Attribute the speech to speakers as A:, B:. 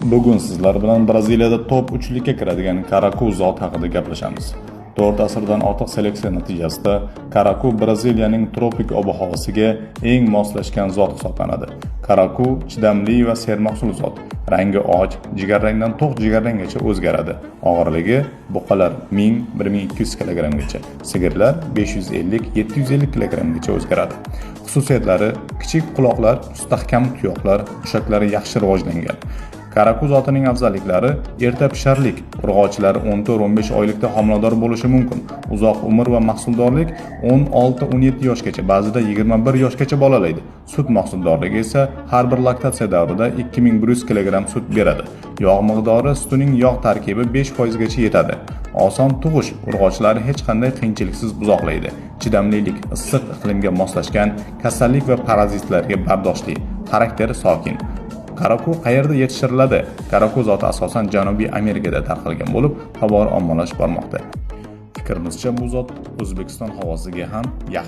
A: Bugun sizlar bilan Braziliyada top 3likka kiradigan Karaku zot haqida gaplashamiz. 4 asrdan ortiq seleksiya natijasida Karaku Braziliyaning tropik ob-havosiga eng moslashgan zot hisoblanadi. Karaku chidamli va sermahsul zot. Rangi och, jigarrangdan to'q jigarranggacha o'zgaradi. Og'irligi buqalar 1000-1200 kilogrammgacha, sigirlar 550-750 kilogrammgacha o'zgaradi. Xususiyatlari: kichik quloqlar, mustahkam tuyoqlar, mushaklari yaxshi rivojlangan. Karaku zotining afzalliklari: erta pisharlik, urg'ochilari 14-15 oylikda homilador bo'lishi mumkin. Uzoq umr va mahsuldorlik 16-17 yoshgacha, ba'zida 21 yoshgacha bolalaydi. Sut mahsuldorligi esa har bir laktatsiya davrida 2100 kg sut beradi. Yog' miqdori: sutining yog' tarkibi 5% gacha yetadi. Oson tug'ish, urg'ochilari hech qanday qiyinchiliksiz buzoqlaydi. Chidamlilik, issiq iqlimga moslashgan, kasallik va parazitlarga bardoshli, xarakteri sokin. Karaku qayerda yetishtiriladi? Karaku zoti asosan Janubiy Amerikada tarqalgan bo'lib, tobora ommalashib bormoqda. Fikrimizcha, bu zot O'zbekiston havosiga ham yaxshi